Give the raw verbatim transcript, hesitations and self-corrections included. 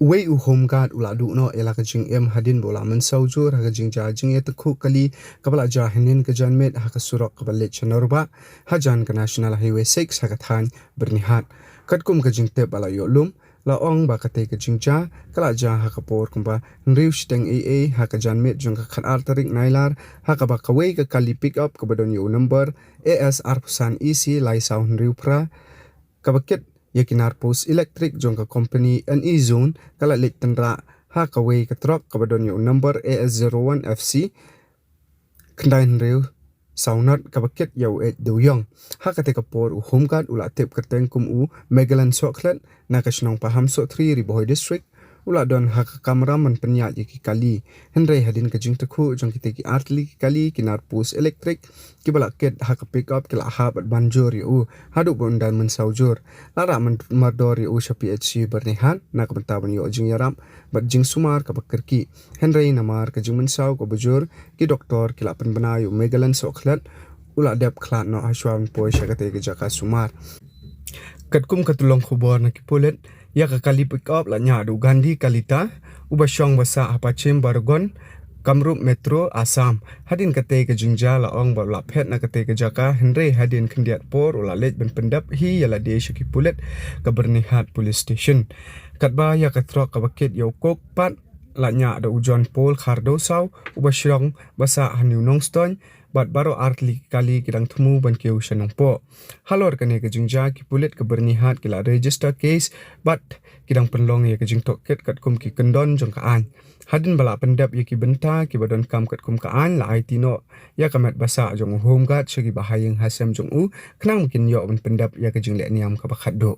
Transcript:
Wei u Home Guard u la duh noh ïa la ka jingim hadien ba u la mynsaw jur ha ka jingjia jingïatyngkhuh kali kaba la jia hynnin ka janmiet ha ka surok kaba leit sha Norbah, hajan ka National Highway six ha ka thaiñ Byrnihat. Katkum ka jingtip ba la ïoh lum, la ong ba katei ka jingjia ka la jia ha ka por kumba hynriew shiteng ei ei ha ka janmiet jong ka khatar tarik Nailar, ha kaba kawei ka kali pick up kaba don ïa u number A S arphew san E C lai saw hynriew phra, kaba kit ïa ki nar post elektrik jong ka company NE Zone ka la leit tynrah ha kawei ka truck kaba don ïa u number A S zero one F C khyndai hynriew saw nod kaba kit ïa u H Dewïong. Ha katei ka por u Home Guard u la tip kyrteng kum u Megalan Sohkhlet na ka shnong Paham Sohtri, Ri Bhoi District, u la don ha ka kamra ban pynïaid ïa ki kali. Hynrei hadien ka jingtyngkhuh jong kitei ki artylli ki kali, ki nar post elektrik kiba la kit ha ka pick up ki la hap ban jur ïa u haduh ba un da mynsaw jur. La rah mardor ïa u sha P H C Byrnihat na ka bynta ban ïoh jingïarap bad jingsumar kaba kyrkieh. Hynrei namar ka jingmynsaw kaba jur, ki doktor ki la pynbna ïa u Megalan Sohkhlet u la dep khlad noh hashwa ban poi sha katei ka jaka sumar. Katkum ka tyllong khubor na ki pulit, ïa ka kali pick up la ñiah da u Gandhi Kalita, uba shong ba sah ha pachim Bargon, Kamrup Metro, Assam. Hadien katei ka jingjia la ong ba u la phet na katei ka jaka, hynrei hadien khyndiat por u la leit ban pyndep hi ïa lade sha ki pulit ka Byrnihat Police Station. Katba ïa ka truck kaba kit ïa u coke pat la ñiah da u John Paul Khardosaw, uba shong ba sah ha New Nongstoiñ, bad baroh artylli ki kali ki dang thmu ban kiew sha Nongpoh. Halor kane ka jingjia, ki pulit ka Byrnihat ki la register case bad ki dang pynlong ïa ka jingtohkit katkum ki kyndon jong ka aiñ. Hadien ba la pyndep ïa ki bynta kiba donkam katkum ka aiñ, la aiti noh ïa ka met ba sah jong u Home Guard sha ki bahaïing hasem jong u, khnang ba kin ïoh ban pyndep ïa ka jingleh niam kaba khatduh.